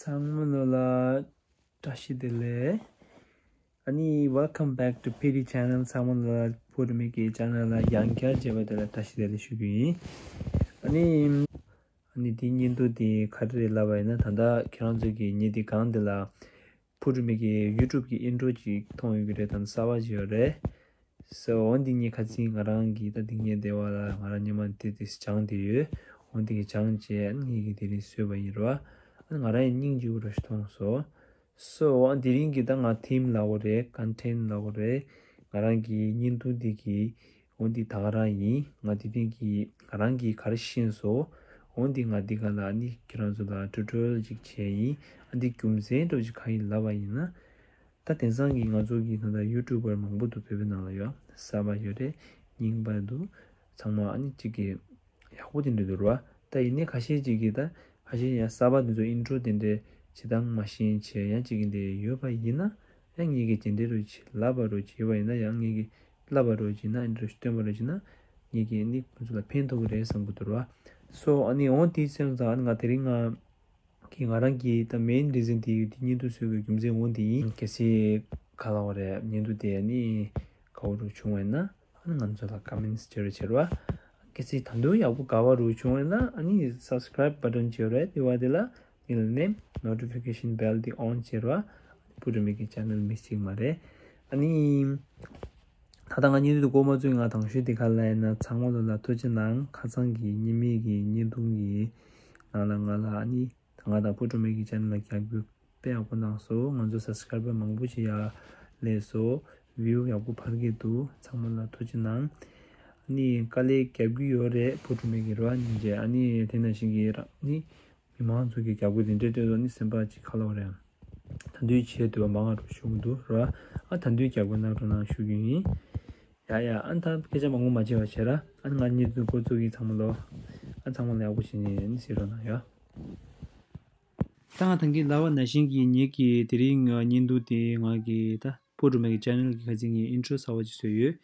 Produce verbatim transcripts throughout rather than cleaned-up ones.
ཚང་མ་ལོ་ལ་བཀྲ་ཤིས་བདེ་ལེགས། ཨ་ནི་welcome back to P D channel. ཚང་མ་ལོ་ལ་བུ་རུ་མིག་གི་channel ལ་ཡང་བསྐྱར་མཇལ་བ་དེ་ལ་བཀྲ་ཤིས་བདེ་ལེགས་ཞུ་རྒྱུ་ཡིན། ཨ་ནི་ཨ་ནི་དེའི་བརྙན་ཐུང་དེ་ག་རེ་རེད་ལབ་པ་ཡིན་ན། ད་ལྟ་ཁྱེད་རང་ཚོ་གི་ཉིན་དེ་གང་དེ་ལ་བུ་རུ་མིག་གི་YouTube གི་intro ཅིག་མཐོང་ཡོད་ཀྱི་རེད། ད་ལྟ་གསར་པ་ཅིག་ཡོད་རེད། སོ་འོ་འདི་ངས་ཁ་སང་ང་རང་གིས་ད་འདི་ངའི་སྡེ་བ་ལ་ང་རང་སྔོན་མ་དེ་དེ་སྦྱངས་བསྡད་ཡོད། འོ་འདི་གི་སྦྱངས་བྱས་ཨ་ནི་ངས་ཀྱིས་དེ་རིང་བཟོས་པ་ཡིན་རོ། ཨ་ནི་ང་རང་ཡང་སྙིང་རྗེ་པོ་རང་ཞིག་མཐོང་སོང་། སོ་འོ་ཨ་དེ་རིང་གི་ད་ང་theme ལབ་དགོས་རེད། content ལབ་དགོས་རེད། ང་རང་གི་བརྙན་ཐུང་འདི་གི་འོ་འདི་ད་ག་རང་ཡིན། ང་དེ་རིང་གི་ང་རང་གིས་ག་རེ་ཤེས་སོང་། འོ་འདི་ང་འདི་ག་ལ་ཨ་ནི་ཁྱེད་རང་ཚོ་ལ་tutorial ཅིག་བྱས་ཡིན། ཨ་འདི་རྒྱུ་མཚན་འདྲ་ཅིག་གང་ཡིན་ལབ་པ་ཡིན་ན། ད་དེང་སང་གི་ང་ཚོ་གི་ད་ལྟ་YouTuber མང་པོ་འདུག་བོད་པའི་ནང་ལ་ཡོད། གསར་པ་ཡོད་རེད། རྙིང་པ་འདུག་ཚང་མ་ཨ་ནི་གཅིག་གི་ཡག་པོ་དེ་འདྲ་འདུག་ར། ད་ཡིན་ནའི་ཁ་ཤས་ཅིག་གིས་ད་ཁ་ཤས་ཡང་གསར་པ་འདི་ཚོ་intro དེ་འདྲ་བྱེད་སྟངས་མ་ཤེས་བྱས་ཡང་གཅིག་གིས་འདི་ཡོད་པ་ཡིན་ན། ཡང་ངེད་ཀྱིས་དེ་འདྲ་རུ་ལབ་པ་རུ་བྱས་པ་ཡིན་ན། ཡང་ངེད་ཀྱིས་ལབ་པ་རུ་བྱས་ན། འདི་འདྲ་སྟོན་པ་རུ་བྱས་ན། ངེད་ཀྱིས་ནི་ཁོང་ཚོ་ལ་ཕན་ཐོགས་ཀྱི་རེད་བསམ་གྱི་འདུག་ར། སོ་ཨ་ནི་འོ་དེ་སེམས་ཙང་ཨ་ནི་ང་དེ་རིང་ང་གི་ང་རང་གི་ད་main reason དེ་ཡོད་དེ་བརྙན་ཐུང་བཟོ་དགོས་རྒྱུ་མཚན་འོ་དེ་ཡིན། གལ་སྲིད་ག་ལ་བ་རེད། བརྙན་ཐུང་དེ་ཨ་ནི་དགའ་བོ་རུ་བྱུང་བས་ན་ཨ་ནི་ང་ཚོ་ལ་comments བྱེད་རོགས་བྱེད་རོགས། གལ་སྲིད་ད་དུང་ཡག་པོ་དགའ་བ་རུ་བྱུང་བས་ན་ཨ་ནི་subscribe button བྱེད་རོགས་དེ་བ་དེ་ལ་ཉིལ་ནས་notification bell དེ་on བྱེད་རོགས། བུ་རུ་མིག་གི་channel miss བྱེད་ཀྱི་མ་རེད། ཨ་ནི། ད་ལྟ་ང་བརྙན་ཐུང་འགོ་མ་བཙུགས་ང་དང་ཤོས་དེ་ག་ལ་ཡིན་ན། ཚང་མ་ལོ་ལ་ཐུགས་རྗེ་གནང་། ཁ་སང་གི་ཉི་མའི་གི་བརྙན་ཐུང་གི་ནང་ལ་ང་ལ་ཨ་ནི་ང་དང་བུ་ཕྲུག་མའི་གི་channel ལ་རྒྱབ་སྐྱོར་དཔེ་ཡག་པོ་གནང་སོང་། ང་ཚོ་subscriber མང་པོ་ཞིག་ཡར་སླེབས་སོང་། view ཡག་པོ་འཕར་གྱི་འདུག་ཚང་མ་ལ་ཐུགས་རྗེ་གནང་། ཨ་ནི་དཀའ་ལས་རྒྱབ་ཀྱི་ཡོད་རེད། བུ་ཕྲུག་མའི་གི་རོ་ཨ་ནི་རྗེ་ཨ་ནི་དེ་ནང་བཞིན་གི་རང་ནི། མི་མང་ཚོ་གི་རྒྱབ་སྐྱོར་དེ་འདྲའི་སྤྲད་དོ་ནི་སེམས་པ་ཅིག་ཁ་ལོ་རེད། ད་དུས་བྱས་དུས་མང་བ་རུ་ཞུ་གི་འདུག་ར། ཨ་ད་དུས་རྒྱབ་སྐྱོར་གནང་རོགས་གནང་ཞུ་གི་ཡིན། ཡ་ཡ་ཨ་ད་སྐད་ཆ་མང་པོ་མ་བྱེད་པ་བྱེད་ར། ཨ་ང་གཉིས་དུ་འགོ་བཙུགས་ཀྱི་ཚང་མ་ལོ། ཨ་ཚང་མ་ལ་ཡག་པོ་བྱེད་ནས་ནི་ཟེར་རོགས་གནང་ཡ། ད་ང་ཐང་གི་ལབ་པ་ནང་བཞིན་གྱི་ངེད་ཀྱི་དེ་རིང་ང་བརྙན་ཐུང་དེ་ང་གི་ད་བུ་ཕྲུག་མའི་གི་channel གི་ཁ་ཚིག་ངའི་intro གསར་པ་ཅིག་བཟོས་ཡོད།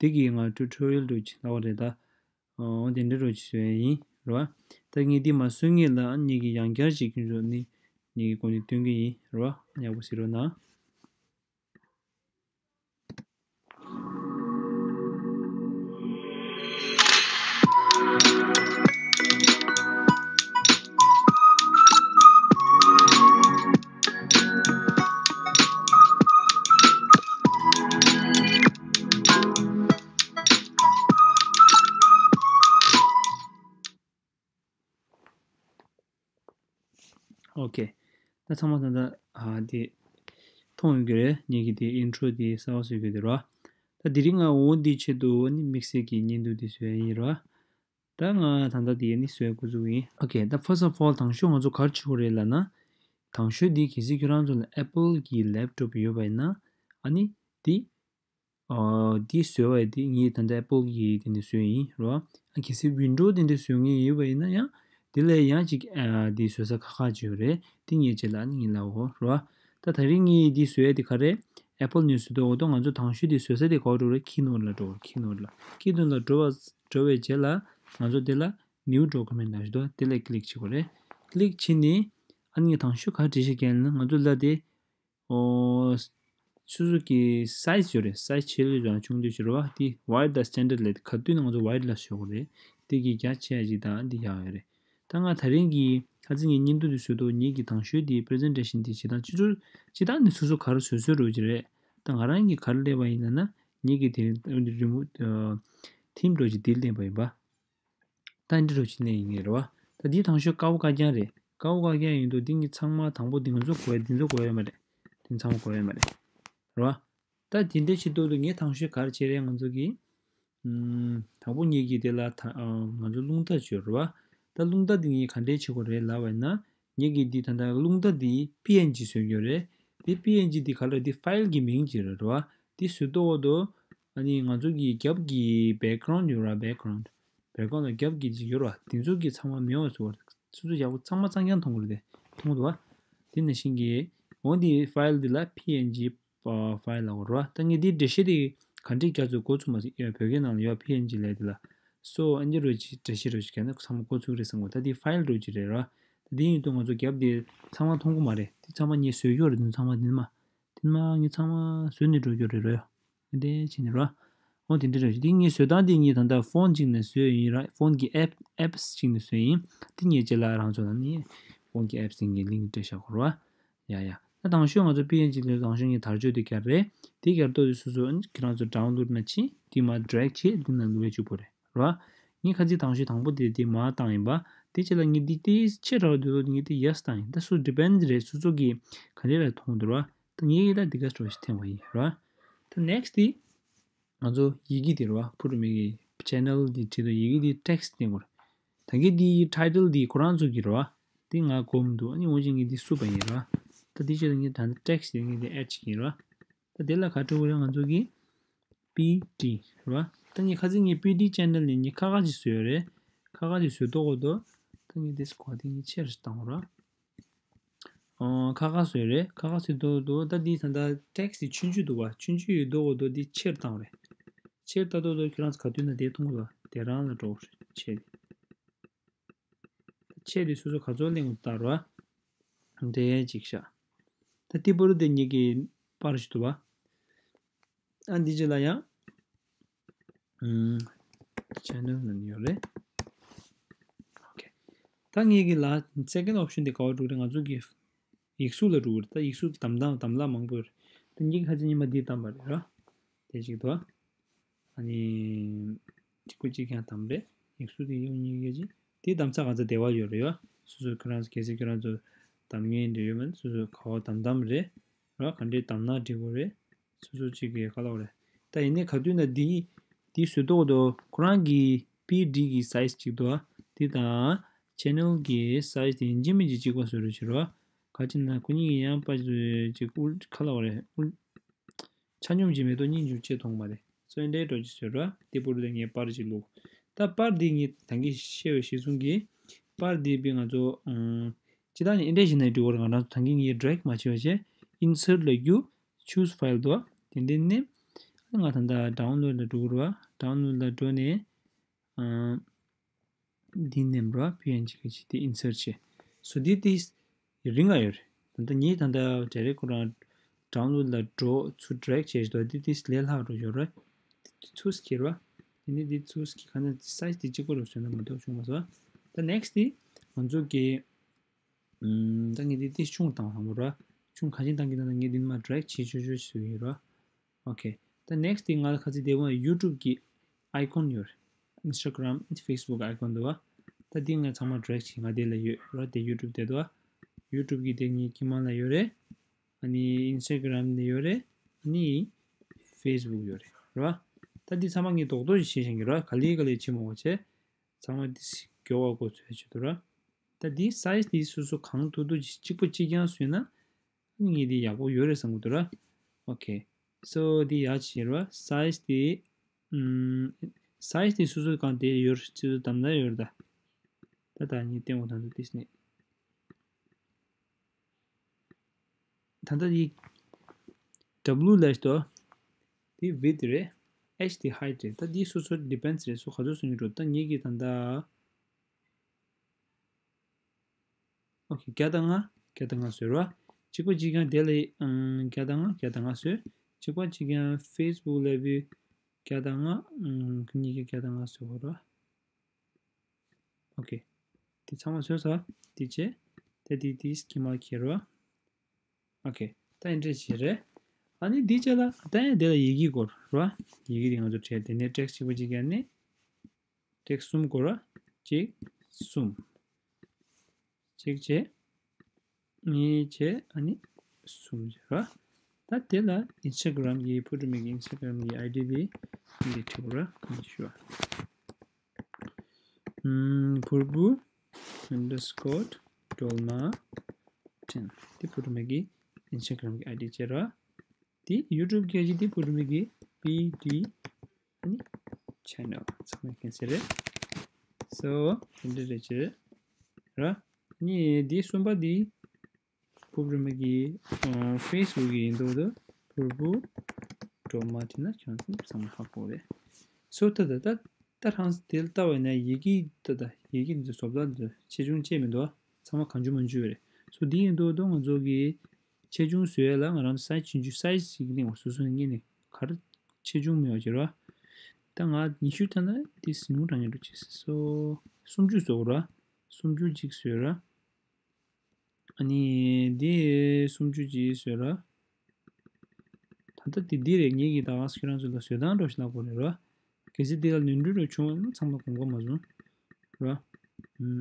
དེ་གི་ང་tutorial འདྲ་ཅིག་ལབ་པ་རེད་ད། ཨོ་དེ་འདྲ་རུ་བྱས་ཡིན་རོ། ད་ངས་འདི་མ་བཟོས་ངེས་ལ་ངེད་ཀྱི་ཡང་བསྐྱར་བྱེད་ཀྱི་འཇོག་ནི་ངེད་ཀྱི་སྐོར་ནས་སྟོན་གྱི་ཡིན་རོ། ཡག་པོ་ཟེར་རོ་ན། ཨོ་ཁེ། ད་ཚང་མ་ད་ལྟ་ཨ་དེ་མཐོང་ཡོད་ཀྱི་རེད། ངེད་ཀྱི་དེ་intro དེ་གསར་པ་བཟོ་དགོས་དེ་རོ། ད་དེ་རིང་ང་འོ་འདི་ཆེད་དུ་ནི་དམིགས་བསལ་གྱི་བརྙན་ཐུང་དེ་བཟོས་ཡིན་རོ། ད་ང་ད་ལྟ་དེ་ནི་བཟོས་འགོ་བཙུགས་ཡིན། ཨོ་ཁེ། ད་first of all དང་ཤོས་ང་ཚོ་ག་རེ་བྱེད་དགོས་རེད་ལབ་ན། དང་ཤོས་དེ་གལ་སྲིད་ཁྱོད་རང་ཚོ་ལ་Apple གི་laptop ཡོད་པ་ཡིན་ན་ཨ་ནི་དེ། ཨོ། འདི་བཟོས་པ་འདི་ངས་ད་ལྟ་Apple གི་དེ་འདྲ་བཟོས་ཡིན་རོ། ཨ་གལ་སྲིད་Windows དེ་འདྲ་བཟོ་མཁན་ཡོད་པ་ཡིན་ན་ཡང་དེ་ལས་ཡང་ཅིག་ཨ་འདི་བཟོ་ས་ཁག་ཁག་ཅིག་ཡོད་རེད། དེ་ངས་བྱས་ལ་ནི་ངས་ལབ་འོ་རོ། ད་ད་རིང་ངས་འདི་བཟོས་ཡ་དེ་ག་རེད། Apple ནས་བཟོས་འདུག་འོ་ད་ང་ཚོ་དང་ཤོས་དེ་བཟོ་ས་དེ་ག་པར་འགྲོ་རེད། Keynote ལ་འགྲོ། Keynote ལ། Keynote ལ་འགྲོ་བ་འགྲོ་བའི་རྗེས་ལ་ང་ཚོ་དེ་ལ་New Document ལ་འགྲོ། དེ་ལ་click བྱེད་དགོས་རེད། Click བྱས་ནས་ཨ་ནི་ངས་དང་ཤོས་ག་རེ་བྲིས་ཤག་ལབ་ན་ང་ཚོ་ལ་དེ། ཨོ། སོ་སོ་གི་size ཡོད་རེད། size ཆེ་ལོས་ཀྱང་ཆུང་དུས་ཕྱིར་བ་དེ་wide དང་standard ལས་ག་དུས་ན་ང་ཚོ་wide ལ་བཟོ་དགོས་རེད། དེ་གི་རྒྱ་ཆེ་ཡ་ཅིག་དང་འདི་ཡག་ཡོད་རེད། ད་ང་ད་རིང་གི་ཁ་སང་ངའི་བརྙན་ཐུང་དེ་བཟོས་ཐོག་ངེད་ཀྱི་དང་ཤོས་དེ་presentation དེ་བྱེད་སྟངས་སྤྱི་ཚོགས་སྤྱི་བཏང་ནས་སོ་སོ་ག་རེ་བཟོས་བཟོས་རོགས་ཀྱི་རེད། ད་ང་རང་གིས་ག་རེ་ལས་པ་ཡིན་ན་ན་ངེད་ཀྱི་དེ་རི་མོ་theme འགྲོ་ཅིག་དེ་ལེན་པ་ཡིན་པ། ད་འདི་རུ་ཕྱིན་ནས་ཡིན་ངེས་རེད་བ། ད་འདི་དང་ཤོས་དཀར་པོ་དཀར་རྐྱང་རེད། དཀར་པོ་དཀར་རྐྱང་ཡིན་དུས་འདི་ངས་ཚང་མ་དང་པོ་འདི་ང་ཚོ་གོ་ཡ་འདི་ཚོ་གོ་ཡ་མ་རེད། འདི་ཚང་མ་གོ་ཡ་མ་རེད། རེད་བ། ད་འདི་འདྲ་བྱེད་དུས་ངས་དང་ཤོས་ག་རེ་བྱས་རེད་ང་ཚོ་གི་ཨུམ། དང་པོ་ངེད་ཀྱིས་དེ་ལ་ད་ང་ཚོ་རླུང་རྟ་བྱོས་རེད་བ། ད་རླུང་རྟ་འདི་ངས་ག་འདྲས་བྱེད་དགོས་རེད་ལབ་པ་ཡིན་ན། ངེད་ཀྱིས་འདི་ད་ལྟ་རླུང་རྟ་འདི་པི་ཨེན་ཇི་བཟོས་ཡོད་རེད། འདི་པི་ཨེན་ཇི་འདི་ག་ལ་འདི་ཕའིལ་གྱི་མིང་ཅིག་རེད་རེད་བ། འདི་བཟོས་ཐོག་ཏུ་ཨ་ནི་ང་ཚོ་གི་རྒྱབ་ཀྱི་background ཡོད་ར། background background ལ་རྒྱབ་ཀྱི་ཅིག་ཡོད་ར། འདི་ཚོ་གི་ཚང་མ་མེད་པ་བཟོ་བར་སོ་སོ་ཡག་པོ་གཙང་མ་གཙང་རྐྱང་མཐོང་གི་རེད་དེ། མཐོང་གི་འདུག་བ། དེ་ནང་བཞིན་གྱི་འོ་འདི་ཕའིལ་འདི་ལ་པི་ཨེན་ཇི་ཕའིལ་ལ་འོ་ར། ད་ངས་འདི་འགྲེལ་བཤད་དེ་ག་འདྲས་རྒྱག་ཚུལ་འགོ་ཚུགས་མ་ཟིན་ཡ། བོད་སྐད་ནང་ལ་ཡོད་པི་ཨེན་ཇི་ལབ་དེ་ལ། སོ་ཨ་འདི་རུ་ཅིག་འགྲེལ་བཤད་རུ་ཅིག་བརྒྱབ་ན་ཚང་མ་འགོ་ཚུགས་རེད་བསམ་གོ། ད་འདི་ཕའིལ་རུ་ཅིག་རེད་ར། ད་ དེ་ཡིན་དུས་ང་ཚོ་རྒྱབ་དེ་ཚང་མ་མཐོང་གི་མ་རེད། དེ་ཚང་མ་ངས་བཟོས་ཡོད་རེད། དེ་ཚང་མ་དེ་མ་དེ་མ་ངས་ཚང་མ་བཟོས་ནས་འགྲོ་རྒྱུ་རེད་རོ། དེ་འདྲ་བྱས་ནས་རོ། འོ་དེ་འདྲ་རེད། དེ་ངས་བཟོས་སྟངས་དེ་ངས་ད་ལྟ་ཕོན་གཅིག་ནས་བཟོས་ཡིན་ར། ཕོན་གྱི་ཨེབ་ཨེབ་སི་གཅིག་ནས་བཟོས་ཡིན། དེ་ངས་རྗེས་ལ་རང་ཚོ་ལ་ནི་ཕོན་གྱི་ཨེབ་སི་དེ་ངས་ལིང་ཀི་སྤྲད་བཞག་གོ་རོ། ཡ་ཡ། ད་དང་ཤོས་ང་ཚོ་པི་ཨེན་ཇི་དེ་དང་ཤོས་ངས་དར་ལྕོག་དེ་རྒྱབ་རེད། དེ་རྒྱབ་ཏོ་དེ་སོ་སོ་ཁྱེད་རང་ཚོ་ཌའུན་ལོཌ་ན་ཕྱིན་དེ་མ་ཌི་རེག་བྱས་དེ་ན་ལུས་བཅུག་པོ་རེད་རོ། ངས་ཁ་ཚིག་དང་ཤོས་དང་པོ་དེ་དེ་མ་བཏང་ཡིན་པ། དེ་རྗེས་ལ་ངས་འདི་དེ་ཆེ་དྲགས་དེ་ཚོ་ངས་དེ་ཡེ་སི་བཏང་ཡིན། ད་སུ་ཌི་པེན་རེད། སོ་སོ་གི་ག་རེ་ལ་མཐོང་འདུག་རོ། ད་ངས་ད་འདི་ག་སྤྲོ་ཞིག་འཐེན་པ་ཡིན་རོ། ད་ནེག་སི་དེ་ང་ཚོ་ཡི་གེ་དེ་རོ། ཕུ་རུ་མི་གི་ཆེ་ནལ་དེ་བྲིས་དུས་ཡི་གེ་དེ་ཊེག་སི་བསྟན་དགོས་རེད། ད་གི་དེ་ཊའི་ཊལ་དེ་ཁོ་རང་ཚོ་གི་རོ། དེ་ང་གོ་མི་འདུག་ཨ་ནི་འོན་ཀྱང་ངས་དེ་བསུབ་པ་ཡིན་རོ། ད་དེ་ཆེད་དུ་ངས་ད་ཊེག་སི་དེ་ངས་དེ་ཨེཌ་བྱེད་ཀྱི་ཡིན་རོ། ད་དེ་ལ་ག་སྤྲོད་དགོས་རེད། ང་ཚོ་གི་པི་ཌི་རོ། ད་ངས་ཁ་སང་ངས་པི་ཌི་ཆེ་ནལ་ནས་ངས་ཁ་ཁ་ཅིག་བཟོས་ཡོད་རེད། ཁ་ཁ་ཅིག་བཟོས་ཏོག་གོ་དོ། ད་ངས་དེ་སྐོར་དེ་ངས་ཆེར་བཏང་རོ། ཨོ། ཁ་ཁ་བཟོས་རེད། ཁ་ཁ་བཟོས་དོ་དོ། ད་འདི་ད་ལྟ་ཊེག་སི་དེ་ཆུང་ཆུང་འདུག་བ། ཆུང་ཆུང་ཡོད་དོ་གོ་དོ། འདི་ཆེར་བཏང་རེད། ཆེར་བཏང་དོ་དོ། ཁྱོད་རང་ཚོ་ག་དུས་ན་དེ་མཐོང་གི་བ། དེ་རང་ལ་འགྲོ་གི་རེད། ཆེ་ཆེ་དེ་སོ་སོ་ག་ཚོད་ལེན་དགོས་ལྟ་རོ། འདྲེ་ཅིག་ཤ། ད་ཏི་པོ་རུ་དེ་ཉིད་ཀྱི་པར་ཞིག་འདུག་བ། ཨ་འདི་ཅི་ལ་ཡང་། ཨུམ། ཆེ་ནལ་ནང་ཡོད་རེད། ཨོ་ཁེ། ད་ངེད་ཀྱི་ལ་སེ་ཀེན་ཌི་ཨོབ་ཤན་དེ་ག་བ་འགྲོ་རེད། ང་ཚོ་གི་ཡིག་གཟུགས་ལ་འགྲོ་གི་རེད། ད་ཡིག་གཟུགས་དམ་དམ་དམ་ལ་མང་པོ་ཡོད་རེད། ད་ངེད་ཀྱི་ཁ་ཆེ་ཉི་མ་འདི་བཏང་པ་རེད་ར། དེ་ཅིག་ཏུ། ཨ་ནི། གཅིག་པོ་གཅིག་ཀྱང་དམ་རེད། ཡིག་གཟུགས་དེ་ཡོང་ཉིན་ཡོད་ཅིག་དེ་དམ་ས་ག་ཚ་བདེ་བ་ཡོད་རེད་ཡོ། སོ་སོ་ཁྱོད་རང་ཚོ་གལ་སྲིད་ཁྱོད་རང་ཚོ་དམ་ངན་འདྲ་ཡོད་མིན། སོ་སོ་ག་བ་དམ་དམ་རེད། ར་ག་འདྲའི་དམ་ན་འགྲིག་གོ་རེད། སོ་སོ་གཅིག་གི་ཁ་ལོག་རེད། ད་ཡིན་ནའི་ག་དུས་ན་འདི་འདི་བཟོས་ཏོག་དོ། ཁོ་རང་གི་པི་ཌི་གི་སའི་ཛི་གཅིག་དོ། འདི་དང་ཆེ་ནལ་གི་སའི་ཛི་དེ་ཡིན་གཅིག་མིན་གཅིག་གཅིག་པ་བཟོས་རོགས་བྱེད་རོགས། ག་ཅི་ན་ཁོ་གཉིས་ཀྱི་ཡང་པ་ཅིག་དབུལ་ཁ་ལོག་རེད། དབུལ་ཆ་སྙོམས་ཀྱི་མེ་ཏོག་སྙིང་རྗེ་བྱེད་མཐོང་མ་རེད། སོ་འདྲའི་འགྲོ་ཅི་བཟོས་རོགས། དེ་པུ་རུ་དེ་ངས་པར་ཅིག་བླུགས། ད་པར་འདི་ངས་ད་གིན་བཤད་པའི་གཞི་བཟུང་གི་པར་འདི་པི་ང་ཚོ་ཨང་། ཅི་ད་ནི་ཨིན་ཌི་ཞིག་ནས་འགྲིག་བར་ང་རང་ཚོ་ད་གིན་ངས་ཌི་རེག་མ་བྱས་པ་བྱས། ཨིན་སར་ལ་རྒྱུ། ཆུ་སི་ཕའིལ་དུ། དེ་འདི་ནི་ང་ད་ལྟ་ཌའུན་ལོཌ་ལ་འགྲོ་དགོས་རེད་བ། ཌའུན་ལོཌ་ལ་འགྲོ་ནས་ཨང་། འདི་ནེམ་ར་པི་ཨེན་ཇི་གི་ཅིག་དེ་ཨིན་སར་བྱས། སོ་འདི་དེ་རིང་ང་ཡོད་རེད། ད་ལྟ་ངས་ད་ལྟ་ཌི་རེག་ཁོ་རང་ཌའུན་ལོཌ་ལ་འགྲོ་ཚུར་ཌི་རེག་བྱས་ཞིག་འདི་དེ་ལས་ལྷག་འགྲོ་ཡོད་རེད། དེ་ཚུར་སྐྱེལ་བ། དེ་ནི་དེ་ཚུར་སྐྱེལ་ཁ་ན་སའི་ཛི་དེ་གཅིག་པོ་རུ་བཟོས་ན་མ་གཏོགས་བྱུང་མ་སོང་། ད་ནེག་སི་དེ་ང་ཚོ་གི་ད་ངས་དེ་དེ་ཆུང་བཏང་བ་ར། ཆུང་ག་ཅིག་བཏང་གི་ད་ངས་འདི་མ་ཌི་རེག་བྱས་ཆོག་ཆོག་བཟོས་ཡོད་ར། ཨོ་ཁེ། ད་ནེག་སི་དེ་ང་ལ་ཁ་ཚིག་དེ་བ་ཡུ་ཊུབ་གི་ཨའི་ཀོན་ཡོད་རེད། ཨིན་སི་ཊ་གྷི་རམ་ཕེ་སི་བུག་ཨའི་ཀོན་འདུག་བ། ད་དེ་ང་ཚང་མ་ཌི་རེག་བྱས་ང་དེ་ལ་ཡོད་ར། དེ་ཡུ་ཊུབ་དེ་འདུག་བ། ཡུ་ཊུབ་གི་དེ་ངའི་ཁྱིམ་ལ་ཡོད་རེད། ཨ་ནི་ཨིན་སི་ཊ་གྷི་རམ་ནས་ཡོད་རེད། ཨ་ནི་ཕེ་སི་བུག་ཡོད་རེད་ར། ད་དེ་ཚང་མ་ངས་རྡོག་རྡོག་ཅིག་བྱས་བཞག་གི་ར། ག་ལེ་ག་ལེ་བྱེད་མ་དགོས་བྱས། ཚང་མ་དེ་མགྱོགས་པ་འགོ་ཚུགས་ཆེད་དུ་ར། ད་དེ་སའི་ཛི་དེ་སོ་སོ་གང་ཐུབ་ཐུབ་ཅིག་གཅིག་པ་གཅིག་རྐྱང་བཟོས་ན། ངས་འདི་ཡག་པོ་ཡོད་རེད་བསམ་གྱི་འདུག་ར། ཨོ་ཁེ། སོ་འདི་ཡག་ཅིག་ར། སའི་ཛི་དེ། ཨམ། སའི་ཛི་དེ་སོ་སོ་གང་དེ་ཡོད་རེད། སོ་སོ་དམ་ན་ཡོད་རེད་ད། ད་ད་ངས་བསྟན་འོ་ད་འདུག་དེ་སྣེ། ད་ལྟ་འདི་ཌབ་ལུ་ལས་དོ། འདི་ཝིད་རེད། ཨེཆ་འདི་ཧའིཊ་རེད། ད་འདི་སོ་སོ་ཌི་པེན་སི་རེད། སོ་ག་ཚོད་སོང་གི་འགྲོ། ད་ངས་ཀྱི་ད་ལྟ། ཨོ་ཁེ། བརྒྱ་དང་ལྔ། བརྒྱ་དང་ལྔ་བཟོས་རོ། གཅིག་པ་གཅིག་རྐྱང་དེ་ལ་ཨང་། བརྒྱ་དང་ལྔ། བརྒྱ་དང་ལྔ་བཟོས། གཅིག་པ་གཅིག་རྐྱང་ཕེ་སི་བུག་ལ་བི་བརྒྱ་དང་ལྔ། ཨང་། གཉིས་ཀྱི་བརྒྱ་དང་ལྔ་བཟོས་རོ། ཨོ་ཁེ། དེ་ཚང་མ་བཟོས་ཚར། དེ་བྱས། དེ་དེ་དེ་སྐྱེས་མ་ཁྱེར་རོ། ཨོ་ཁེ། ད་ཨེ་འདྲ་བྱས་རེད། ཨ་ནི་འདི་བྱས་ལ་ད་ཡང་དེ་ལ་ཡི་གེ་སྐོར་རོ། ཡི་གེ་དེ་ང་ཚོ་བྲིས། དེ་ནས་ཊེག་སི་གཅིག་པ་གཅིག་རྐྱང་ནས། ཊེག་སི་གསུམ་དགོས་ར། གཅིག་གསུམ། གཅིག་བྱས། གཉིས་བྱས། ཨ་ནི་གསུམ་བྱས་ར། ད་དེ་ལ་ཨིན་སི་ཊ་གྷི་རམ་གྱི་ཕུར་བུ་མིག་གི་ཨིན་སི་ཊ་གྷི་རམ་གྱི་ཨའི་ཌི་དེ་འདི་བྲིས་ར། ཨ་ནི་ཞུ་བ། ཨམ། ཕུར་བུ་ཨན་ཌར་སི་ཀོར་སྒྲོལ་མ་བྲིས། དེ་ཕུར་བུ་མིག་གི་ཨིན་སི་ཊ་གྷི་རམ་གྱི་ཨའི་ཌི་བྱས་ར། དེ་ཡུ་ཊུབ་གི་ཨའི་ཌི་དེ་ཕུར་བུ་མིག་གི་པི་ཌི་ཨ་ནི་ཆེ་ནལ་ཚང་མས་མཁྱེན་གསལ་རེད། སོ་དེ་འདྲ་རེད་ཅེ་ར། ཨ་ནི་དེ་གསུམ་པ་དེ་ཕུར་བུ་མིག་གི་ཨ་ཕེ་སི་བུག་གི་ཡིན་མདོག་དུ་ཕུར་བུ་སྒྲོལ་མ་བྲིས་ན་ཁྱོད་ཚོ་ཚང་མ་ཧ་གོ་རེད། སོ་ད་ད་ད་ད་རང་དེ་ལ་ལྟ་བ་ཡིན་ན་ཡི་གེ་ད་ད་ཡི་གེ་འདི་བཟོ་ལྟ་འདི་ཆེ་ཆུང་བཅས་མི་འདུག་ཚང་མ་གང་བྱུང་མང་བྱུང་ཡོད་རེད། སོ་འདི་ཡིན་མདོག་མདོག་ང་ཚོ་གི་ཆེ་ཆུང་བཟོ་ཡ་ལ་ང་རང་ཚོ་སའིཛ་ཆུང་ཆུང་སའིཛ་ཞིག་གླེང་བ། སོ་སོ་ནས་གཉེར་ནས་ག་རེ་ཆེ་ཆུང་མེད་པ་བྱེད་རོགས། ད་ང་ཉི་ཤུ་ཐ་ན་དེ་ཉུང་དྲགས་ཉུང་དྲགས་བྱེད། སོ་སུམ་ཅུ་བཟོ་རོགས། སུམ་ཅུ་གཅིག་བཟོས་ར། ཨ་ནི་འདི་སུམ་ཅུ་གཅིག་བཟོས་ར། ད་ལྟ་འདི་འདི་རེད། ངེད་ཀྱིས་ད་ག་ཁྱེད་རང་ཚོ་ལ་བཟོས་སྟངས་འདྲ་ཞིག་ལབ་དགོས་རེད་ར། གལ་སྲིད་འདི་ལ་ནོར་འཁྲུལ་རེ་བྱུང་བ་ཚང་མ་དགོངས་པ་མ་བཟུང་ར།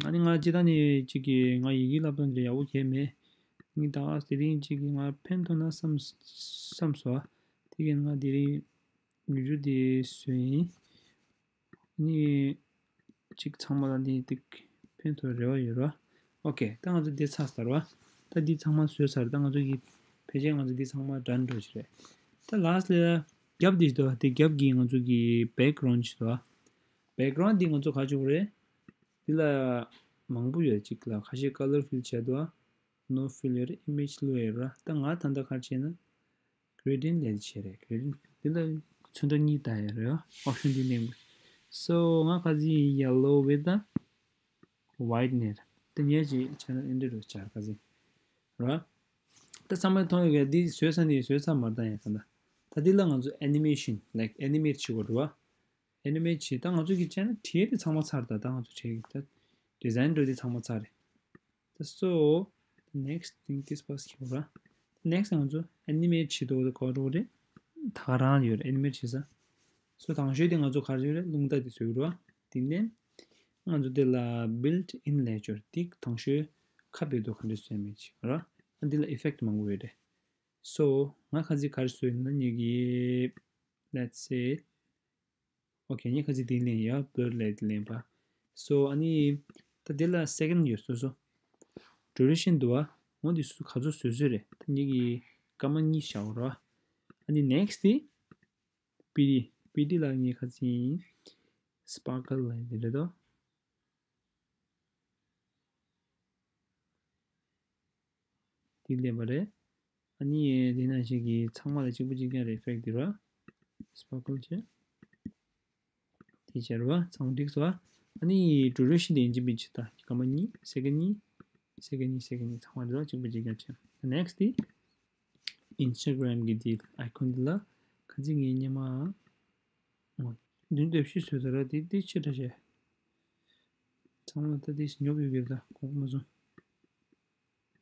ཨ་ནི་ང་སྤྱིར་བཏང་ནས་གཅིག་གིས་ང་ཡི་གེ་བསླབ་སྟངས་འདི་ཡག་པོ་གང་ཡང་མེད། ངས་ད་ག་དེ་རིང་གཅིག་གིས་ང་ཕན་ཐོགས་ན་བསམ་བསམ་སོང་། དེ་གིས་ང་དེ་རིང་ཡུ་ཊུབ་འདི་བཟོས་ཡིན། ནི་གཅིག་ཚང་མ་ལ་ནི་ཏིག་ཕན་ཐོགས་རེ་བ་ཡོད་ར། ཨོ་ཁེ། ད་ང་ཚོ་འདི་ཚར་ཚར་བ། ད་འདི་ཚང་མ་བཟོས་ཚར། ད་ང་ཚོ་གི་ཕལ་ཆེར་ང་ཚོ་འདི་ཚང་མ་ཌན་འགྲོ་ཞིག་རེད། ད་ལཱསི་ལ་རྒྱབ་འདི་ཞིག་འདུག་དེ་རྒྱབ་ཀྱི་ང་ཚོ་གི་བེག་གྷ་རའུན་ཌི་ཞིག་འདུག་བེག་གྷ་རའུན་ཌི་འདི་ང་ཚོ་ག་བྱུག་རེད། འདི་ལ་མང་པོ་ཡོད། གཅིག་ལ་ཁ་ཤས་ཀ་ལར་ཕིལ་བྱས་འདུག་ནོ་ཕིལ་ཡོད་རེད། ཨི་མེཇ་བླུགས་ཡོད་ར། ད་ང་ད་ལྟ་ག་རེ་བྱས་ན། གྷེ་རེ་ཌི་ཡེན་ཊི་ལེན་བྱས་རེད། གྷེ་རེ་ཌི་ཡེན་ཊི་འདི་ལ་ཚོན་ཁྲ་གཉིས་བཏགས་ཡོད་རེད། ཨོབ་ཤན་འདི་གླེང་དགོས། སོ་ང་ཁ་སང་ཡེ་ལོ་ཝི་ཐི་ཝའིཊ་ནེ་ཊི་དེ་ཉེ་ཅིག་བྱས་ན་ཨེ་འདྲ་རུ་བྱ་ཁ་སང་ར། ད་ཚང་མས་མཐོང་ཡོད་གི། འདི་བཟོས་ཚར་ནས་བཟོས་ཚར་མ་ད་ཡང་ད་ད་ད་འདི་ལ་ང་ཚོ་ཨེ་ནི་མེ་ཤན་ལའིཀ་ཨེ་ནི་མེ་ཊི་བྱེད་དགོས་རེད་བ། ཨེ་ནི་མེ་ཊི་བྱེད། ད་ང་ཚོ་གི་བྱས་ན་བྲིས་དེ་ཚང་མ་ཚར། ད་ད་ང་ཚོ་བྱས་གི་ད་ཌི་ཛའིན་འགྲོ་དེ་ཚང་མ་ཚར་རེད། ད་སོ་next thing this was here. Next ང་ཚོ་ཨེ་ནི་མེ་ཊི་བྱེད་དོ་གོ་འགྲོ་རེད། ད་ག་རང་ཡོད་རེད་ཨེ་ནི་མེ་ཊི་བྱེད་ས། སོ་དང་ཤོས་དེ་ང་ཚོ་ག་རེ་ཡོད་རེད། རླུང་རྟ་དེ་བཟོས་རོ། དེ་ནས་ང་ཚོ་དེ་ལ་built in layer དེ་དང་ཤོས་ཁ་བེད་དོ་ག་འདྲ་བཟོས་མེད་ཅིག་ར། ཨ་འདི་ལ་effect མང་པོ་ཡོད་རེད། སོ་ང་ཁ་ཅིག་ག་རེ་བཟོས་ཡིན་ན་ཉེ་གི་let's say ཨོ་ཁེ། ངས་ཁ་ཅིག་དེ་ལེན་ཡ་བོར་ལས་དེ་ལེན་པ། སོ་ཨ་ནི་ད་དེ་ལ་སེ་ཀེན་ཌི་ཡོད་སོ་སོ། ཌུ་རེ་ཤན་འདུག་བ། འོ་འདི་སུ་ག་ཚོད་བཟོས་བཟོས་རེད། ད་ངེད་ཀྱི་སྐར་མ་གཉིས་བཞག་རོགས། ཨ་ནི་next དེ་པི་ཌི། པི་ཌི་ལ་ངས་ཁ་ཅིག་སི་པར་ཀལ་ལ་དེ་རེད་དོ། དེ་ལེན་པ་རེད། ཨ་ནི་དེ་ནང་བཞིན་གྱི་ཚང་མ་ལ་གཅིག་པ་གཅིག་རྐྱང་རེད། effect དེ་ར། སི་པར་ཀལ་བྱས། དེ་བྱས་ར་བ་ཚང་མ་འགྲིག་སོང་བ། ཨ་ནི་ཌུ་རེ་ཤན་དེ་ཡིན་གཅིག་མིན་གཅིག་ད་སྐར་མ་གཉིས། སེ་ཀེན་ཌི་གཉིས། སེ་ཀེན་ཌི་གཉིས། སེ་ཀེན་ཌི་གཉིས། ཚང་མ་ར་གཅིག་པ་གཅིག་རྐྱང་བྱས། next དེ་ཨིན་སི་ཊ་གྷ་རམ་གྱི་དེ་ཨའི་ཀོན་དེ་ལ་ཁ་ཅིག་ངའི་སྙེ་མ། འོ། མདུན་དེ་ཕྱི་བཟོས་ད་ར་དེ་དེ་ཕྱི་འདྲ་བྱས། ཚང་མ་ད་དེ་ཉོབ་ཡོད་གི་ད་གོང་མ་བཟུང་།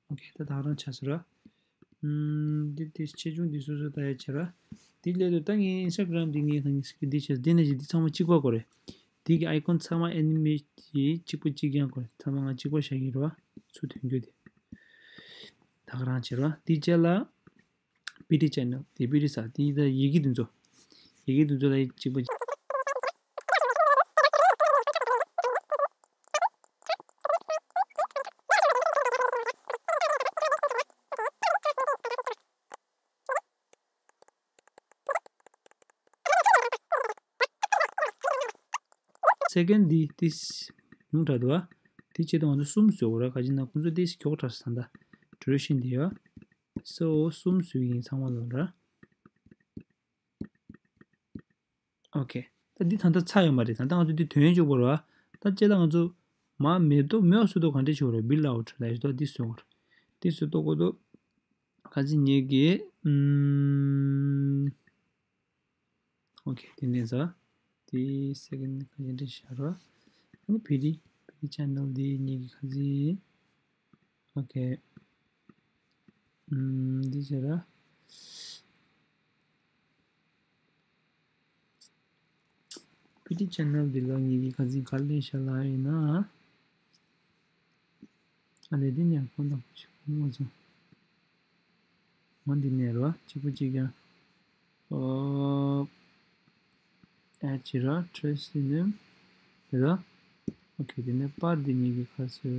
ཨོ་ཁེ། ད་ད་རང་ཆ་ཟེར་ར། ཨུམ། འདི་དེ་ཆེ་ཆུང་འདི་སོ་སོ་ལྟ་ཡ་བྱེད་ར། འདི་སླེབས་དུས་ད་ངའི་ཨིན་སི་ཊ་གྷ་རམ་འདི་ངའི་ད་ངའི་སི་ཀི་འདི་བྱས། འདི་ནས་ཅིག་འདི་ཚང་མ་གཅིག་པ་དགོས་རེད། འདི་གི་ཨའི་ཀོན་ཚང་མ་ཨེ་ནི་མེ་ཊི་གཅིག་པ་གཅིག་རྐྱང་དགོས་རེད། ཚང་མ་ང་གཅིག་པ་བཞག་གི་རེད་བ། ཚུར་ཐོན་རྒྱུ་དེ། ད་ག་རང་བྱེད་ར། འདི་རྗེས་ལ། པི་ཊི་ཆེ་ནལ་དེ་པི་ཊི་ས་དེ་ད་ཡི་གེ་དེ་ཚོ། ཡི་གེ་དེ་ཚོ་ལ་གཅིག་པ་གཅིག་སེ་ཀེན་ཌི་འདི་ཏིས་ཉུང་དྲགས་འདུག་བ། དེ་བྱེད་དུས་ང་ཚོ་གསུམ་བཟོ་དགོས་ར། ག་ཅི་ན་ཁོང་ཚོ་ཏིས་མགྱོགས་དྲགས་སོང་ད། ཌུ་རེ་ཤན་དེ་ཡོད། སོ་གསུམ་བཟོས་ཡིན་ཚང་མ་ལོ་ར། ཨོ་ཁེ། ད་འདི་ད་ལྟ་ཚར་ཡོད་མ་རེད། ད་ལྟ་ང་ཚོ་འདི་དོན་ཡོད་ཅོག་པོ་ར། ད་ལྕེ་ལ་ང་ཚོ་མ་མེ་ཏོག་མེ་བ་སུ་ཏོ་ག་འདྲས་ཆོག་ར། བྷིལ་ཨའུཊ་ལ་ཡོད་དོ་འདི་བཟོ་དགོས་ར། འདི་བཟོ་ཏོ་གོ་དོ། ག་ཅི་ཉེ་གི། ཨུམ། ཨོ་ཁེ། དེ་ནས་ཟ། དེ་སེ་ཀེན་ཌི་ག་ཅི་འདྲ་ཤར་བ། ཨ་ནི་པི་ཌི། པི་ཌི་ཆེ་ནལ་དེ་ཉེ་གི་ག་ཅི། ཨོ་ཁེ། ཨུམ། འདི་བྱས་ར། པི་ཊི་ཆེ་ནལ་འདི་ལ་ངེད་ཀྱིས་ཁ་སང་ག་ལེན་བཞག་ལབ་ཡིན་ན། ཨ་ལས་འདི་ནས་ཁོང་དང་ཁོ་ཆུ་ཁོང་མ་བྱུང་། ང་འདི་ནས་རོ་གཅིག་པུ་གཅིག་ཀྱང་། ཨོ། ཨེ་ཅི་ར་ཊེ་རེ་སི་འདི་ནས་རེད་ད། ཨོ་ཁེ། འདི་ནས་པར་འདི་ངེད་ཀྱིས་ག་ཟེར་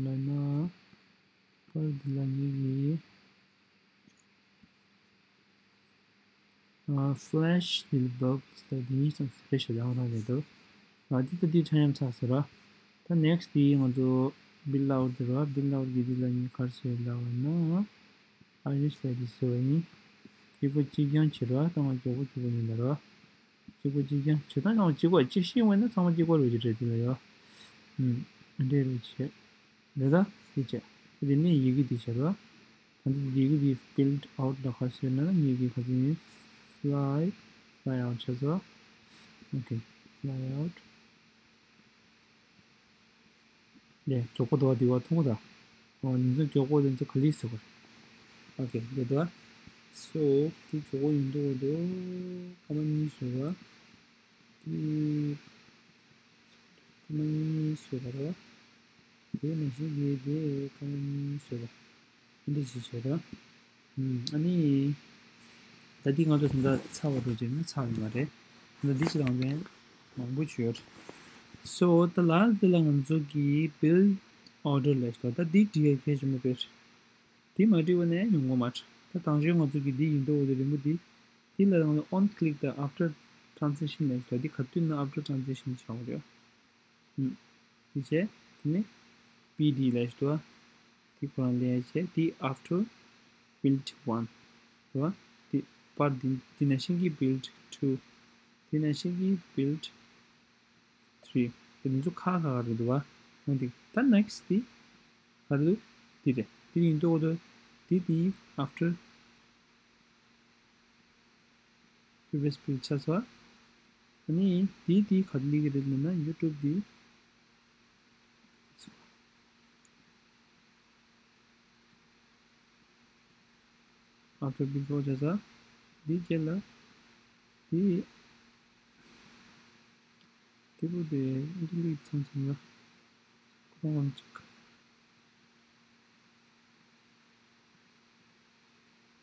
ལབ་ན། པར་འདི་ལ་ངེད་ཀྱིས། ཨ། ཕི་ལེ་ཤི་དེ་ལ་བབ་ལྟ་དེ་གཉིས་ཙམ་ཕེ་ཤ་ལའང་རང་རེད་འདུག་ང་འདི་ལྟ་དེ་ཆ་མཉམ་ཚགས་ཟེར་ར། ད་ནེག་སི་ཊི་དེ་ང་ཚོ་བྷིལ་ཨའུཊ་དེ་ར། བྷིལ་ཨའུཊ་གི་འདི་ལ་ངས་ག་རེ་ཟེར་ལབ་པ་ན། ཨ་རིས་ལ་དེ་ཟེར་བ་ཡིན། གཅིག་པ་གཅིག་རྐྱང་བྱེད་ར། ད་ང་མགྱོགས་པོ་མགྱོགས་པོ་ཡིན་ད་ར། གཅིག་པ་གཅིག་རྐྱང་བྱེད་ད་ཡང་གཅིག་པ་གཅིག་ཤེས་འོས་ན་ཚང་མ་གཅིག་པ་རེད་ཀྱི་རེད་དེ་ལ་ཡ། ཨུམ། འདྲེ་རེད་བྱེད། རེད་ད། འདི་བྱས། དེ་ནས་ཡི་གེ་འདི་བྱས་རོ། ད་འདི་ཡི་གེ་འདི་build out ལ་ཁ་ཤས་ན་ཡི་གེ་ཁ་ཤས་ཡིན། fly fly out བྱས་སོ། okay fly out ལས་མགྱོགས་པོ་འདུག་བ། འདི་བ་མཐོང་གོ་ད། ཨོ་ཉིན་ཚོ་མགྱོགས་པོ་དེ་ཚོ་ག་ལི་ཟེར་གོ། okay འདི་འདུག་བ། so དེ་མགྱོགས་པོ་ཡིན་འདུག་འདུག་སྐར་མ་གཉིས་བཟོས་པ། དེ་སྐར་མ་གཉིས་བཟོས་པ་རེད་བ། དེ་ནང་བཞིན་དེ་དེ་སྐར་མ་གཉིས་བཟོས་པ། འདི་ཅི་བྱས་ར། ཨ་ནི། ད་འདི་ང་ཚོ་ད་ལྟ་ཚར་བ་འགྲོ་བྱས་ན་ཚར་ཡོད་མ་རེད། ད་ལྟ་འདི་ཅི་རང་བྱས་མང་པོ་བྱས་ཡོད། so ད་ལ་འདི་ལ་ང་ཚོ་གི་build order ལས་ཤོག་ད་འདི་འབྲི་ཡ་གལ་ཆེན་པོ་རེད། འདི་མ་འབྲི་བ་ནས་ཡོང་གི་མ་རེད། ད་དང་ཤོས་ང་ཚོ་གི་འདི་ཡིན་མདོག་འོ་དེ་རིང་པོ་འདི། འདི་ལ་ང་ཚོ་on click དང་after transition ལས་ཤོག་འདི་ག་དུས་ན་after transition བྱ་དགོས་རེད། ཨུམ། དེ་བྱས། དེ་ནས་པི་ཌི་ལབ་ཞིག་འདུག་ཨ། དེ་ཁོ་རང་ལས་བྱས། དེ་after build one རེད་བ། དེ་པར་དེ་དེ་ནང་བཞིན་གྱི་build two དེ་ནང་བཞིན་གྱི་build three དེ་ཚོ་ཁ་ཁ་ཁ་རེད་འདུག་བ། འོན་ཏེ་ད་next དེ་ག་རེ་འདུག་དེ་རེད། དེ་ཡིན་མདོག་འདུག་དེ་དེ་after previous build ཆགས་སོང་། ཨ་ནི་དེ་དེ་ག་རེ་སླེབས་ཀྱི་རེད་ལབ་ན་YouTube དེ། after build བྱས་ཙང་འདི་རྗེས་ལ་འདི་འདི་པོ་དེ་འདི་ལས་ཚང་ཚང་ལ་ཁོ་རང་ཅིག་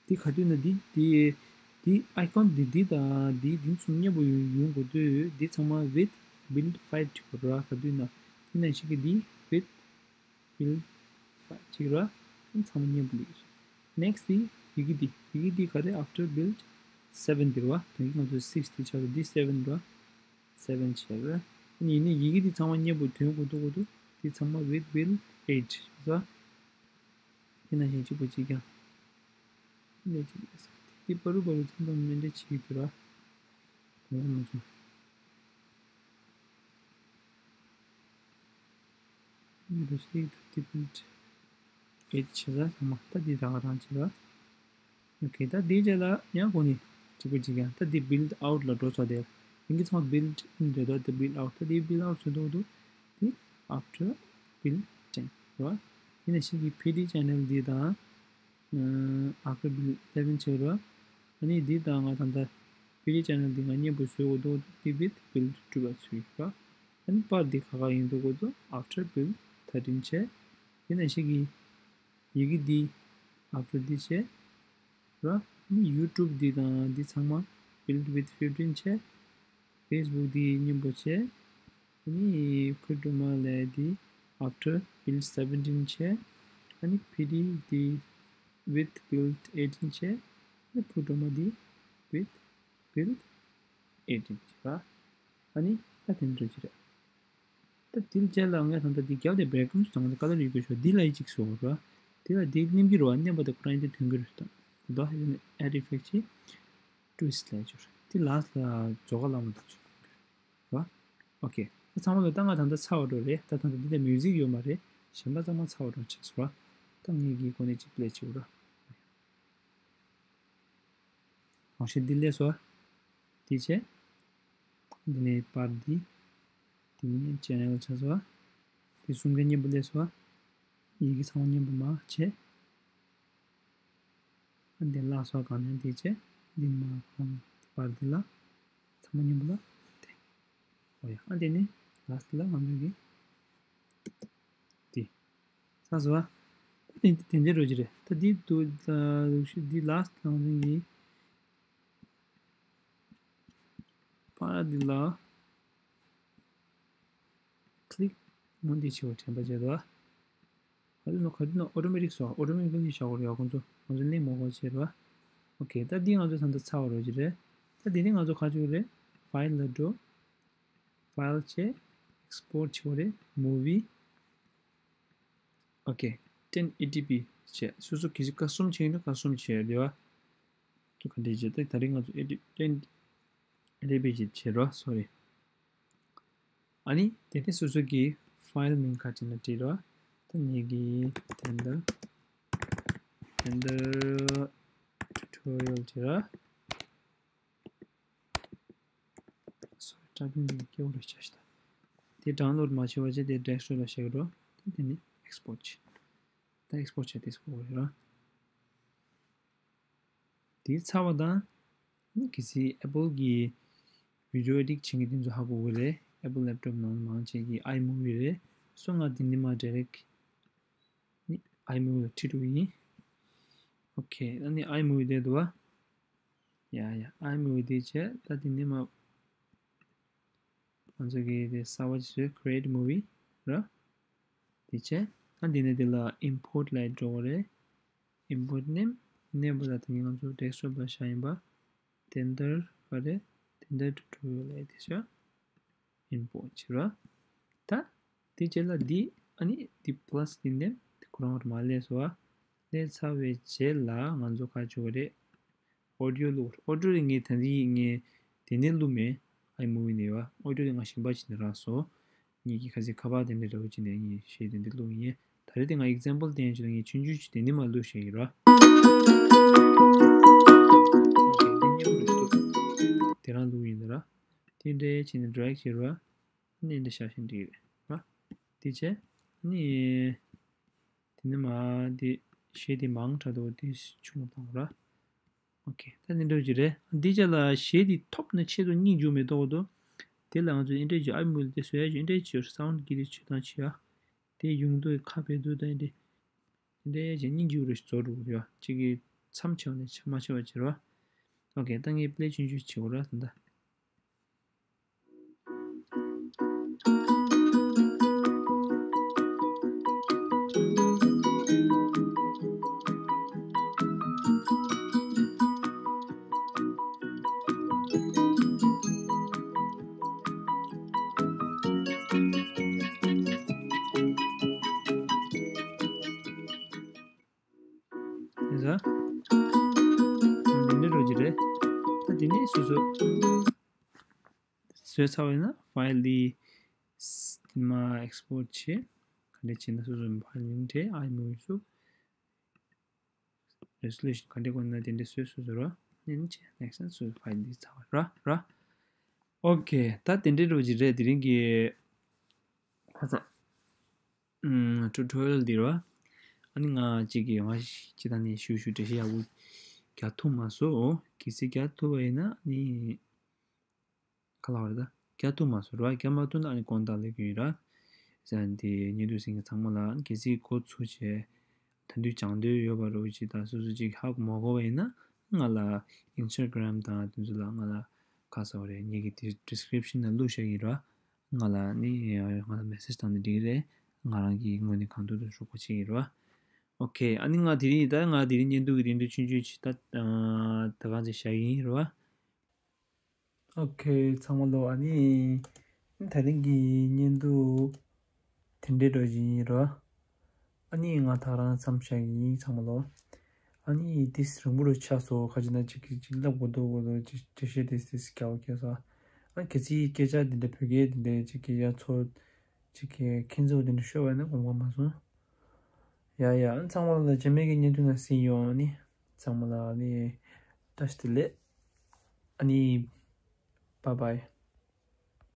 འདི་ག་དུས་ན་འདི་འདི་འདི་icon འདི་འདི་དང་འདི་འདི་གསུམ་མཉམ་པོ་ཡོང་ཡོང་དགོས་དུས་འདི་ཚང་མ་with build five འགྲིག་གོ་ར། ག་དུས་ན་འདི་ནང་བཞིན་གྱི་འདི་with build five གཅིག་ར། ཚང་མ་མཉམ་པོ་ལེགས། next དེ་ཡི་གེ་འདི་ཡི་གེ་འདི་ག་རེ། after build seven འདི་ར། ད་གིན་ང་ཚོ་six དེ་ཆགས་འདི་seven ར། seven བྱས་ར། ཡིན་ནའི་ཡི་གེ་འདི་ཚང་མ་མཉམ་པོ་དོན་གོ་འདུག་གོ་འདུག་འདི་ཚང་མ་with build eight ར། དེ་ནང་བཞིན་གཅིག་པ་གཅིག་རྐྱང་། འདི་གཅིག་ལས་སོ། འདི་པ་རུ་པ་རུ་ཚང་མ་མེ་འདྲ་བྱེད་ཀྱི་འདུག་ར། དེ་ནས་ང་ཚོ། འདི་སླེབས་འདུག་དེ་build eight བྱས་ཙང་ཚང་མ་ད་འདི་ད་ག་རང་བྱས་ར། okay ད་འདི་རྗེས་ལ་ཡང་གོ་ནི་གཅིག་པ་གཅིག་རྐྱང་། ད་འདི་build out ལ་འགྲོ་ཚར་དེ། དེང་གི་ཚང་མ་build in རེད་དོ། ད་build out ད་འདི་build out བྱེད་འདུག་འདུག་འདི་after build ten ར། དེ་ནས་ཤིག་གི་པི་ཌི་channel འདི་དང་after build eleven བྱས་ར། ཨ་ནི་འདི་དང་ང་ད་ལྟ་པི་ཌི་channel འདི་ང་མཉམ་པོ་བཟོས་འོ་དོ་འདི་with build two བ་ཚུད་ར། ཨ་ནི་པར་འདི་ཁ་ཁ་ཡིན་འདུག་གོ་དོ་after build thirteen བྱས། དེ་ནས་ཤིག་གི་ཡི་གེ་འདི་after འདི་བྱས་ར། ཨ་ནི་YouTube འདི་དང་འདི་ཚང་མ་build with fifteen བྱས། Facebook འདི་མཉམ་པོ་བྱས། ཨ་ནི་ཕུ་ཌོ་མ་ལས་འདི་after build seventeen བྱས། ཨ་ནི་པི་ཌི་འདི་with build eighteen བྱས། ཨ་ནི་ཕུ་ཌོ་མ་འདི་with build eighteen བྱས་ར། ཨ་ནི་ད་དེ་འདྲ་ཅིག་རེད། ད་དེ་རྗེས་ལ་ངས་ད་ལྟ་འདི་རྒྱབ་དེ་background ཞིག་དང་ཀ་ལར་ཡོད་དགོས་ཤོག་འདི་ལ་ཡི་གཅིག་བཟོ་དགོས་ར། དེ་ལ་འདི་མནན་གྱི་རེད་བ། མནན་པ་དེ་ཁོ་རང་ཡིན་དེ་ཐོན་གྱི་རེད་ད། ད་ཡིན་ནས་add effect གྱིས་twist ལས་སྦྱོར་དེ་last ལ་མཛོ་ཁ་ལ་མ་ཐུག་ཅིག་ར། okay ད་ཚང་མ་ལ་ད་ང་ད་ལྟ་ཚར་བ་འགྲོ་རེད། ད་ད་ལྟ་འདི་ལ་music ཡོད་མ་རེད། གཞན་པ་ཚང་མ་ཚར་བ་འགྲོ་ཆགས་སོང་ར། ད་ངས་གི་གོ་ནས་གཅིག་play བྱེད་དགོས་ར། རང་བཞིན་འདི་ལས་སོ། དེ་བྱས། འདི་ནས་པར་འདི། དེ་ནས་channel ཆགས་སོ། དེ་གསུམ་ཀ་མཉམ་པོ་ལས་སོ། ཡི་གེ་ཚང་མ་མཉམ་པོ་མར་བྱས། ཨ་འདི་ལ་སོ་གང་ནས་འདི་བྱས། འདི་མར་ཁོང་པར་འདི་ལ། ཚང་མ་མཉམ་པོ་ལ། དེ། ཨོ་ཡ། ཨ་འདི་ནས་last ལ་ང་ཚོ་གི། དེ། ཚར་སོང་བ། ད་དེ་དེ་འདྲ་རོ་ཅི་རེད། ད་འདི་འདུག་ད་འདི་last ལ་ང་ཚོ་གི་པར་འདི་ལ་click མོ་འདི་ཆེ་བ་དྲན་པ་བྱེད་དོ། ག་དུས་ནོ་ག་དུས་ནོ་automatic སོ། automatically བཞག་དགོས་རེད་ཡ་ཁོང་ཚོ། ང་ཚོ་གླེང་མ་དགོས་བྱེད་རོ། okay ད་འདི་ང་ཚོ་ད་ལྟ་ཚར་བ་རོ་ཅི་རེད། ད་འདི་ནི་ང་ཚོ་ག་ཅིག་རེད། file ལ་འགྲོ། file བྱས། export བྱེད་དགོས་རེད། movie okay ten eighty p བྱས། སོ་སོ་གི་ཀ་གསུམ་བྱས་ཡོད་ན་ཀ་གསུམ་བྱས་ཡོད་རེད་བ། ཏུ་ག་འདྲས་བྱས་ད་ད་རིང་ང་ཚོ་eighty ten eighty p བྱས་བྱས་རོ། sorry ཨ་ནི་དེ་ནས་སོ་སོ་གི་file མིང་ག་ཅིག་ན་བྲིས་རོ། ད་ངེད་ཀྱི་དེ་འདྲ་དེ་འདྲ་ཊུ་ཊོ་རི་ཡལ་ཅིག་ར། སོ་རི། ཊའི་པིང་གི་སྐྱེ་བོ་རེ་ཆ་ཤི་ད། དེ་ཌའུན་ལོཌ་མ་བྱས་པ་བྱས་དེ་ཌེསྐ་ཊོབ་ལ་བཞག་གི་འགྲོ། དེ་ནི་ཨེགསི་པོརཊ་བྱེད། ད་ཨེགསི་པོརཊ་བྱས་དེ་སྐོར་རེད་ར། དེ་ཚར་བ་དང་། གལ་སྲིད་ཨེ་པལ་གྱི་བི་ཌིའོ་ཨེ་ཌིཊ་བྱེད་མཁན་དེ་ཚོ་ཧ་གོ་གི་རེད། ཨེ་པལ་ལེབ་ཊོབ་ནང་མང་ཆེ་གི་ཨའི་མུ་ཝི་རེད། སོ་ང་དེ་ནི་མ་ཌའི་རེཀ་ཊི་ནི་ཨའི་མུ་ཝི་ལ་ཁྲིད་འགྲོ་གི་ཡིན། ཨོ་ཁེ། ད་ནི་ཨའི་མུ་ཝི་དེ་འདུག་བ། ཡ་ཡ། ཨའི་མུ་ཝི་དེ་བྱས། ད་དེ་ནི་མ་ང་ཚོ་གི་དེ་གསར་པ་ཅིག་བཟོས། ཁི་རི་ཨེཊ་མུ་ཝི་ར། དེ་བྱས། ཨ་འདི་ནས་དེ་ལ་ཨིམ་པོརཊ་ལ་འགྲོ་བ་རེད། ཨིམ་པོརཊ་ནེམ་ནེམ་པོ་ལ། ད་ངས་ང་ཚོ་ཌེསྐ་ཊོབ་ལ་བཞག་ཡིན་པ། དེ་འདྲ་ག་རེད། དེ་འདྲ་ཊུ་ཊོ་རི་ཡལ་ལ་དེ་བྱས། ཨིམ་པོརཊ་བྱེད་ར། ད་དེ་རྗེས་ལ་འདི་ཨ་ནི་འདི་པ་ལ་སི་འདི་ནེམ་དེ་ཁོ་རང་བར་མ་སླེབས་སོ། བ་སླེབས་ཚར་བའི་རྗེས་ལ་ང་ཚོ་ག་བྱེད་དགོས་རེད། ཨོ་ཌི་ཡོ་བླུགས། ཨོ་ཌི་ཡོ་དེ་ངས་ད་རེས་ངས་དེ་ནས་བླུགས་མེད། ཨའི་མུ་ཝི་ནས་བ། ཨོ་ཌི་ཡོ་དེ་ང་གཞན་པ་ཅིག་ནས་རག་སོང་། ངེད་ཀྱིས་ཁ་སང་ཁ་པར་དེ་འདྲ་འདྲ་བོ་ཅིག་ནས་ངས་གཞས་དེ་འདྲ་བླུགས་ཡིན། ད་རེས་དེ་ང་ཨེག་ཛམ་པལ་སྟོན་ཆེད་དུ་ངས་ཆུང་ཆུང་ཅིག་དེ་ནས་མར་བླུགས་བཞག་ཡིན་ར། དེ་རང་བླུགས་ཡིན་ར། དེ་འདྲ་བྱས་ནས་ཌི་རེག་བྱེད་ར། ནས་འདི་བཞག་བཞིན་འགྲིག་རེད་བ། དེ་བྱས་ནི་དེ་ནི་མ་དེ་གཞས་དེ་མང་དྲགས་འདུག་དེ་ཆུང་བཏང་ར། ཨོ་ཁེ། ད་ནི་འགྲོ་གི་རེད། འདི་ཅག་ལ་གཞས་དེ་ཐོབ་ན་ཆེད་དུ་སྙིང་རྗེ་མེད་མདོག་འདུག་དེ་ལ་ང་ཚོས་ཨེ་འདྲས་ཀྱི་ཨའི་མུ་ཝི་དེ་བཟོ་ཡ་ཅིག་ཨེ་འདྲས་ཀྱི་སའུན་ཌི་གི་དེ་བྱེད་སྟངས་བྱེད་ཡ། དེ་ཡོང་དུས་ཁ་བེད་དུ་ད་ཨེ་འདྲས། དེ་འདྲས་ཀྱི་སྙིང་རྗེ་རུ་བཟོ་འགྲོ་གི་རེད་བ། གཅིག་གི་མཚམས་ཆད་ནས་ཆད་མ་ཆད་པ་བྱེད་རོགས། ཨོ་ཁེ། ད་ངས་པི་ལེ་ཆུང་ཆུང་བྱེད་དགོས་ར་ད། ཡིན་ས། འདི་འདྲ་འགྲོ་གི་རེད། ད་འདི་ནས་སོ་སོ་བཟོས་ཚར་བ་ཡིན་ན་ཕའིལ་འདི་མར་ཨེགསི་པོརཊ་བྱེད། ག་འདྲ་བྱེད་ན་སོ་སོ་ཕའིལ་མིང་བྲིས། ཨའི་མུ་ཝི་བཙུགས། རེ་སོ་ལུ་ཤན་ག་འདྲ་དགོས་ན་དེ་འདྲ་བཟོས། སོ་སོ་ར། ནས་ནི་བྱས། ནེག་སི་ཊི། སོ་སོ་ཕའིལ་འདི་ཚར་བ་ར་ར། ཨོ་ཁེ། ད་དེ་འདྲ་འགྲོ་གི་རེད། དེ་རིང་གི་ཁ་སང་ཨུམ་ཊུ་ཊོ་རི་ཡལ་འདི་ར། ཨ་ནི་ང་གཅིག་གིས་ང་ཅིག་ད་ནི་ཞུ་ཞུ་འགྲེལ་བཤད་ཡག་པོ་རྒྱག་ཐུབ་མ་སོང་། གལ་སྲིད་རྒྱག་ཐུབ་པ་ཡིན་ན་ནི་ག་ལ་བ་རེད། ད་རྒྱག་ཐུབ་མ་སོང་ར། རྒྱག་མ་ཐུབ་ན་ཨ་ནི་དགོངས་དག་ལེགས་ཡོད་ར། ཟེར་ནས་དེ་བརྙན་ཐུང་གཟིགས་མཁན་ཚང་མ་ལ་གལ་སྲིད་འགོ་ཚུགས་བྱས། ད་དུང་སྦྱང་འདོད་ཡོད་པ་རོ་ཅིག་དང་སོ་སོ་ཅིག་ཧ་གོ་མ་གོ་བ་ཡིན་ན་ང་ལ་ཨིན་སི་ཊ་གྷི་རམ་དང་དེ་ཚོ་ལ་ང་ལ་ག་ཟེར་བ་རེད། ངེད་ཀྱི་དེ་ཌི་སི་ཀི་རིབ་ཤན་ནང་བླུགས་བཞག་གི་ར། ང་ལ་ནི་ང་ལ་མེ་སེ་ཇི་བཏང་ན་འགྲིག་གི་རེད། ང་རང་གི་ངོས་ནས་གང་ཐུབ་ཐུབ་ཞུ་གོ་བྱེད་ཀྱི་རེད་བ། ཨོ་ཁེ། ཨ་ནི་ང་དེ་རིང་ད་ང་དེ་རིང་བརྙན་ཐུང་གི་བརྙན་ཐུང་ཆུང་ཆུང་ཅིག་ད་ད་གང་ཅིག་བཞག་གི་ཡིན་རེད་བ། ཨོ་ཁེ། ཚང་མ་ལོ། ཨ་ནི་ད་རིང་གི་བརྙན་ཐུང་དེ་འདྲའི་འགྲོ་བཞིན་ཡིན་རོ། ཨ་ནི་ང་ད་རང་མཚམས་བཞག་གི་ཡིན། ཚང་མ་ལོ། ཨ་ནི་དེ་རིང་པོ་རུ་ཆགས་སོང་། ཁ་ཅིག་ན་ཅིག་གིས་ཅིག་ལབ་དགོས་འདུག་དགོས་འདུག་ཅིག་ཅིག་བཤད་དེ་སི་སི་རྒྱག་གོ་ཁྱེད་ས། ཨ་གལ་སྲིད་སྐད་ཆ་དེ་འདྲ་བོད་སྐད་དེ་འདྲ་ཅིག་གིས་ཡ་ཚོ་ཅིག་གིས་ཁྱེད་ཚོ་དེ་འདྲ་ཤོད་པ་ཡིན་ན་དགོངས་པ་མ་ཚོམས། ཡ་ཡ། ཨ་ཚང་མ་ལ་རྗེས་མའི་གི་བརྙན་ཐུང་ནང་གཟིགས་ཡོང་། ཨ་ནི་ཚང་མ་ལ་ཨ་ནི་བཀྲ་ཤིས་བདེ་ལེགས། ཨ་ནི་བཱའི་བཱའི།